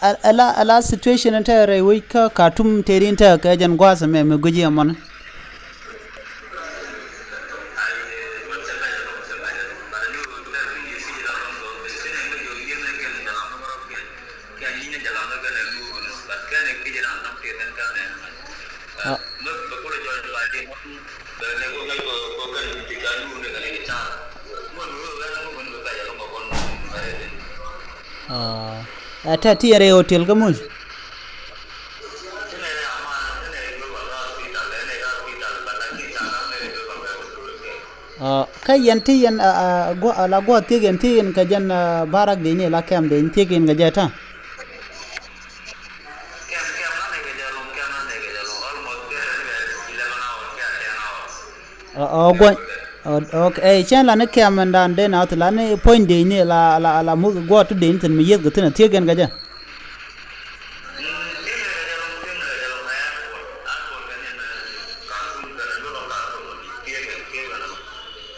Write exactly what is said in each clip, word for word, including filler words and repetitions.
Ala, ala situation in te rɛy wec kä Khartoum te rin te kɛ jɛn gua̱a̱th ɛmɛ mi guic yɛ mɔni. Ɛ tɛ ti yɛn rɛy hotel kä muc. Kä yɛn ti yɛn la guɔ thiek yɛn ti yɛn kɛ jɛn barak dee ni la kɛm dee thiek yɛn kɛ jɛ ta. Ɔ guɔny. Ɔ cɛn la ni kɛm ɛn dan den a thi la ni puɔ̱ny dee ni la la la muth guɔ ti dee ni thin mi yieth kɛ thin a thiek yɛn kɛ jɛ.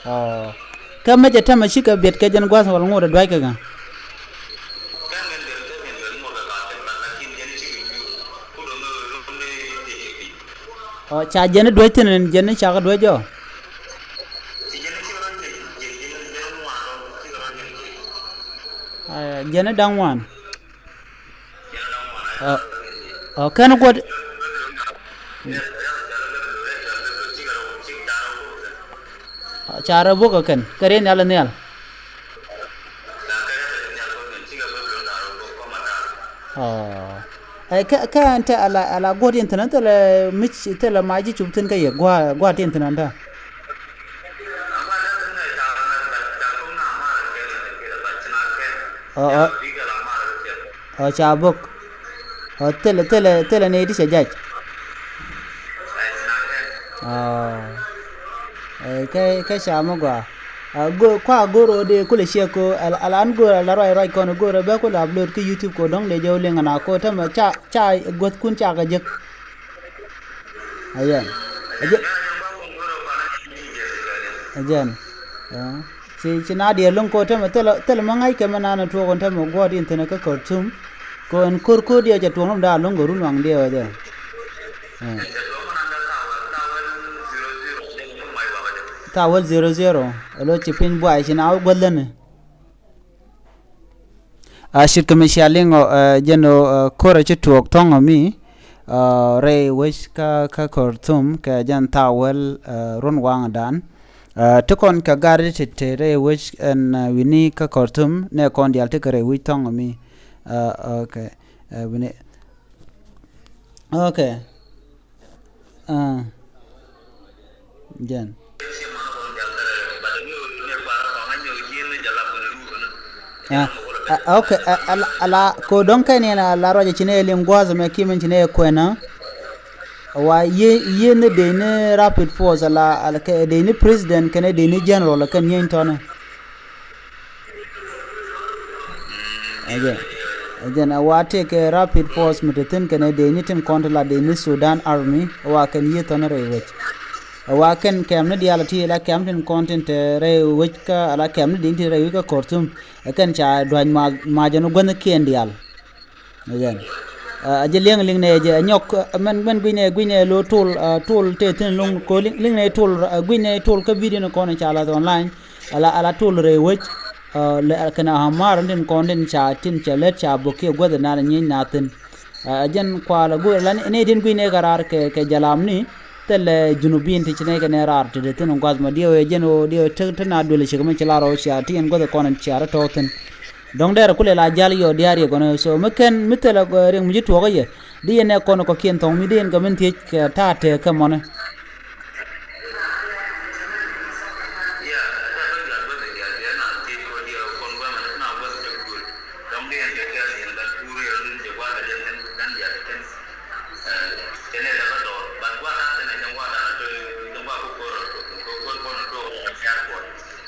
Ɔ kɛ mecɛ tɛmɛ cikɛ biɛt kɛ jɛn gua̱th wal ŋot ɛ duackɛ kɛ. Ɔ ca jɛn i̱ duec thi̱n jɛn i̱ cakɛ duec jɔ. Ɛ jɛn i̱ da̱ŋ wan. Ɔ kɛn guɔt. Ca rɔ buk ɛ kɛn kɛ riɛn nhial ɛ nhial. Ɔ ɛ kɛ kɛ ɛn tɛ ala ala guɔt in thin thilɛ mic thilɛ mac ji̱ cup thin kä yɛ gua̱a̱t in thin ɛn tɛ. Ɔ ɔ ɔ ca bok. Ɔ thilɛ thilɛ thilɛ ni ti cɛ jac. Ɔ ɛ kɛ kɛ ca mi gɔaa. A go̱o̱r kua go̱o̱r ɣöö dee kulɛ ciɛ ko ala an go̱o̱r ala ruac ruac kɔn go̱o̱r ɛ bɛ kulɛ upload kä YouTube ko dɔ̱ŋ dee jɛ wä liŋ ana ko tämɛ ca ca guäthkun ca kɛ jek. Ɛ jɛn. Ɛ jɛn. Ɛ jɛn. Ci ci na diɛɛr lo̱ŋ ko tämɛ thilɛ thilɛ mä ŋa̱ckɛ mä nanɛ tuɔɔk ɛn tämɛ guɔ̱ɔ̱t in thi̱n kä Khartoum. Ko ɛn ko̱r ko̱r diɛ cɛ tuɔɔk nɔm da̱a̱ lo̱ŋ kɛ run waŋ diɛ wä jɛ. Tawel zero zero. Ɛ lo ci piny buay ci na wä guäth läni. A cit kɛ mi cia liŋ ɔ jɛn ɔ ko̱r a ci tuɔɔk thɔ̱ŋ ɔ mi rɛy wec kä kä Khartoum kɛ jɛn Tawel run waŋdan. Ti kɔn kɛ gat ti te rɛy wec ɛn wi̱ni kä Khartoum nɛ kɔn diaal ti kɛ rɛy wec thɔ̱ŋ ɔ mi. Ok. Wi̱ni. Ok. Jɛn. Ok. Ala ko dɔ̱ŋ kɛn yɛn ala ruacɛ ci nɛ liŋ gua̱a̱th mɛ kiɛ mɛn ci nɛ kuɛnä. Wa yie yie ni dee ni rapid force ala ala kɛ dee ni president kɛnɛ dee ni general kɛn yɛn tɔnɛ. Ɛ jɛn ɛ jɛn ɛ wa tëëkɛ rapid force mi te thi̱n kɛnɛ dee ni tin kɔn ti la dee ni Sudan Army ɛ wa kɛn yiëë thɔn rɛy wec. Ɛ wa kɛn kɛm ni diaal ti la kɛm tin kɔn tin te rɛy wec kä ala kɛm ni dee ni tin rɛy wec kä Khartoum ɛ kɛn ca dua̱c mac mac ɛn guänh kiɛn diaal. Again. A jɛ liɛŋ liŋ nɛ jɛ nyɔk mɛn mɛn gui̱nɛ gui̱nɛ lo tol tol te thin loŋ ko liŋ nɛ tol gui̱nɛ tol kä video ni kɔn ca la online. Ala ala tol rɛy wec. Lɛ kɛn a hamar tin kɔn tin ca tin ca lɛt ca bok kiɛ guäth na la nyieeny na thin. A jɛn kual a go̱o̱r la ni tin gui̱nɛ kɛ raar kɛ kɛ jalam ni. Thilɛ junubin ti ci nɛ kɛ nɛ raar ti te thin guath ma diɛ wee jɛn woo diɛ wee te te na duel cik mɛ ci la rɔ cia ti ɛn guäth kɔn cia rɔ tɔɔk thin. Dɔ̱ŋ dɛr kulɛ la jal yɔ diaar yɛ gɔnɛ so mi kɛn mi thilɛ riɛŋ mi ci tuɔɔk yɛ di yɛn ɛ kɔn kɔkiɛn thɔŋ mi di yɛn kɛ min thiec kɛ ta̱a̱ tɛɛk kɛ mɔnɛ.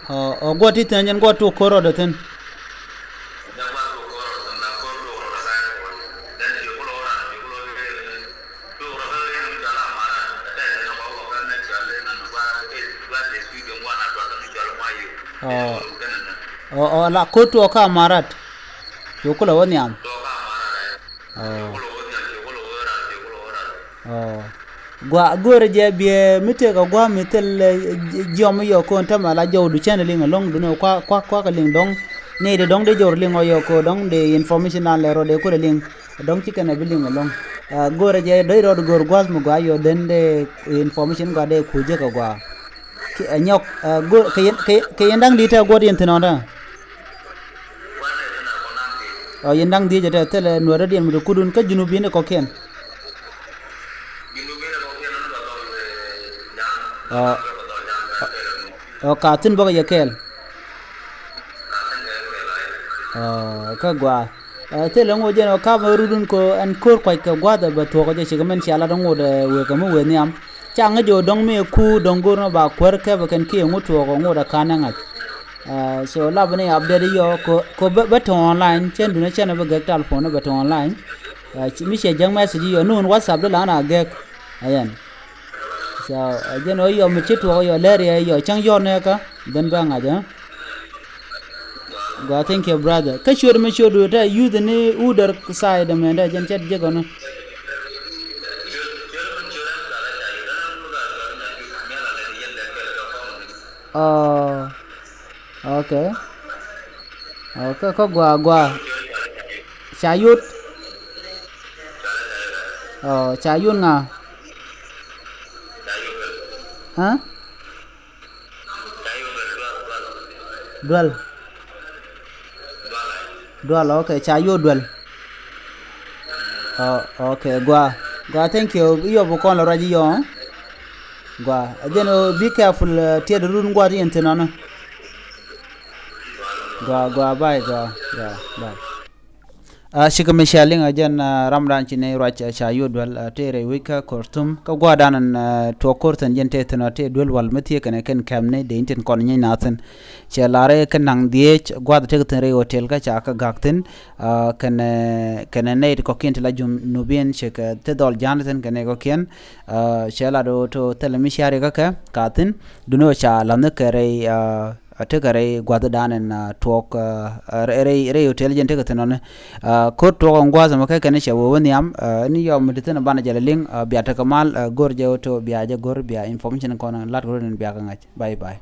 Ɔ ɔ guɔ ti thi̱n jɛn guɔ tuk ko̱r rɔɔdɛ thi̱n. Ɔ ɔ la ko̱r tuɔɔk kä Amarat. Cu kulɛ wä nhiam. Ɔ. Ɔ. Gua, go̱o̱rɛ jɛ biɛ mi tëëk a gua̱a̱ mi thil, eh, jiɔm mi yɔk ko̱n tämɛ la jɔwdu cɛn liŋ ɛlɔ̱ŋ duni kua, kua, kua kɛ liŋ dɔ̱ŋ. Ni di dɔ̱ŋ di jɔwdu liŋ ɔ yɔk ko̱n dɔ̱ŋ di information dan lɛ rɔ di kulɛ liŋ. Dɔ̱ŋ ci kɛn a bi liŋ ɛlɔ̱ŋ. Ah, go̱o̱rɛ jɛ dɔ̱ŋ rɔɔd go̱o̱r gua̱a̱th mi gua yɔ den di information gua di kucä kɛ gua. Ki, eh, nyɔk, eh, go̱o̱r, kɛ yɛn, kɛ, kɛ yɛn da̱ŋ di tɛ guɔ̱t yɛn thin ɔn dä. Ɔ, yɛn da̱ŋ dhiec ɛ tɛ thilɛ nuɛɛrä diɛn mi ti kudun kä junubin ɛ kɔkiɛn. Ɔ, ɔ, ka thin bäkɛ yɛ kɛɛl. Ɔ, kä gua. Ɛ, thilɛ ŋot jɛn ɔ kap ɛ rudun ko ɛn ko̱r kuac kɛ gua̱th ɛ bɛ thuɔk ɔ jɛ cikɛ mɛn cia lat ɛ ŋot ɛ wek ɛ mi wee nhiam. Ca ŋäc ɔ dɔ̱ŋ mi ɛ ku dɔ̱ŋ go̱r nɔ ba kuäär kɛpɛ kɛn kiɛ ŋot tuɔɔk ɔ ŋot ɛ ka̱n ɛ ŋa̱c. Ah, so lap ni update yɔ ko, ko bä, bä tɔ̱ online, cɛn dun cɛn bä gɛk telephone bä tɔ̱ online. Ah, ci, mi cɛ jäŋ message yɔ nun WhatsApp di la na gɛk. Ayan. So, ah, jɛn ɔ yɔ mi ci tuɔk yɔ lɛr yɛ yɔ cäŋ yɔ nɛ ka ben bä ŋa̱c, ah. Gua, thank you brother. Kä ciöt mi ciöt du tɛ youth ni other side mɛ dɛ jɛn cɛt jek ɔ ni. Ɔ. Ok. Ok, kä gua, gua. Ca yot. Ɔ, ca yot ŋa? Hä? Dual. Dual, ok, ca yot dual. Ɔ, ok, gua. Gua, thank you. Iyɔ bi kɔn lɔ ruac iyɔ. Gua, again, oh, be careful, uh, tiɛt run gua ti yɛn thin ɔnɔ. Gua, gua, bye, gua, gua, bye. Ah, cikɛ mi cia liŋ a jɛn, ah, ramdan ci nɛy ruac, ah, ca yot duel, ah, tëë rɛy wec kä Khartoum. Kä gua̱a̱r dan, ah, tuɔɔk ko̱r thi̱n jɛn tëë thi̱n ɔ tëë duel wal mi thiee kɛnɛ kɛn kɛm ni dee in tin kɔn nyieny na thi̱n. Cɛ lar i̱ kä naŋ dhieec gua̱a̱th tëk thi̱n rɛy hotel kä ca kä gak thi̱n, ah, kɛnɛ, kɛnɛ nɛy ti kɔ̱kiɛn ti la junubin cikɛ, ah, ti dhɔl ja̱a̱n thi̱n kɛnɛ kɔ̱kiɛn. Ah, cɛ lat ɣöö to thilɛ mi cia rikä kɛ ka thi̱n. Duni ɣöö ca la̱th ni kɛ rɛy, ah, a tekɛ rɛy gua̱thdan ɛn, ah, tuɔɔk, ah, rɛy, rɛy, rɛy hotel jɛn tekɛ thi̱n ɔni. Ah, ko̱r tuɔɔk ɛn gua̱a̱th ɛmɛ kɛ kɛn cɛ wee wä nhiam, ah, ni yɔm mi ti thi̱n banɛ jɛ lɛ liŋ, ah, bia tekɛ mal, ah, go̱r jɛ wä to bia jɛ go̱r bia information kɔn lat kɛ rot in bia kɛ ŋa̱c. Bye bye.